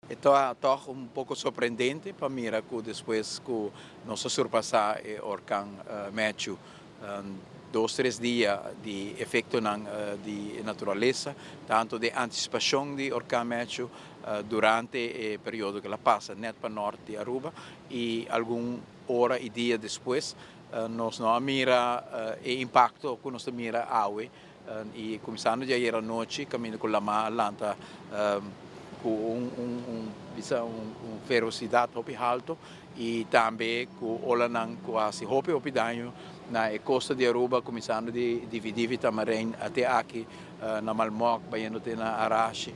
E ta toch un poco sorprendente pa mira cu despues cu nos a surpasa e orkan Matthew, 2, 3 dia di efecto di naturalesa, tanto di anticipacion di orkan Matthew durante e periodo cu el a pasa net pa nort di Aruba y algun ora y dia despues, nos no a mira e impacto cu nos a mira awe y cuminsando di ayera nochi, caminda cu lama a lanta cu bisa un ferocidad hopi halto y tambe cu olanan cu a haci hopi hopi daño na costa di Aruba, cuminsando di Divi Divi, Tamarijn te aki na Malmok, bayendo te na Arashi.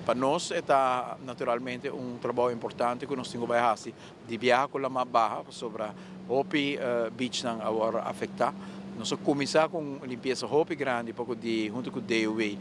Pa nos ta naturalmente un trabou importante cu nos tin cu haci di biaha cu lama baha sobre hopi beach nan awor afecta. Nos a cuminsa cu limpiesa hopi grandi poco di hunto cu DOW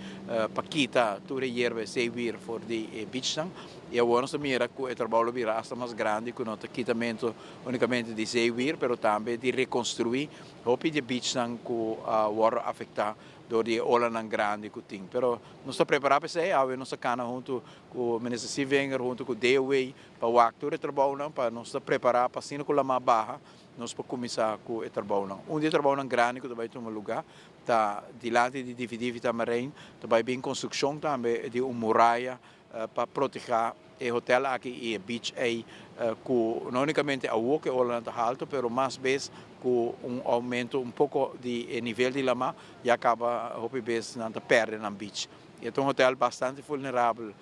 pa kita tur e yerba, zeewier for di beach nan y awor nos mira cu e trabou lo bira hasta mas grandi, cu no ta kitamento unicamente di zeewier, pero tambe di reconstrui hopi di beach nan cu awor afecta door di olanan grandi cu tin. Pero nos ta prepara pa esey, awe nos a cana hunto cu Minister Sevinger, hunto cu DOW, pa wak tur e trabou nan, pa nos ta prepara pa asina cu lama baha, nos por cuminsa cu e trabou nan. Un di e trabou nan grandi cu bay tuma luga ta dilanti di Divi Divi Tamarijn, bay bin construccion tambe di un muraya pa protege e hotel aki y e beach ey cu no unicamente awo cu ola ta halto, pero mas bes cu un aumento un poco di nivel di lama, ya caba hopi bes nan ta perde nan beach. E ta un hotel bastante vulnerabel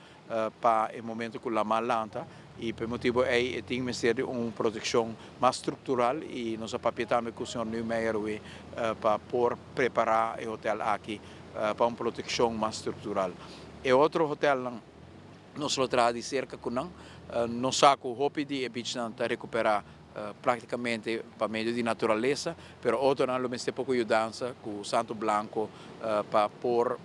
pa e momento cu lama lanta y pa e motibo ey tin mester di un proteccion mas structural y nos a papia tambe cu señor Newmeyer pa por prepara e hotel aki pa un proteccion mas structural. E otro hotel nos lo traha di cerca cu nan, nos sa cu hopi di e beach nan ta recupera practicamente pa medio di naturalesa, pero otro nan lo mester poco yudansa cu santo blanco pa por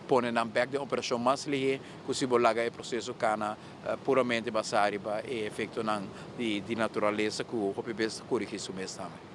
pone nan back den operacion mas lihe cu si bo laga e proceso cana puramente basa riba e efecto nan di naturalesa, cu hopi bes corigi su mes tambe.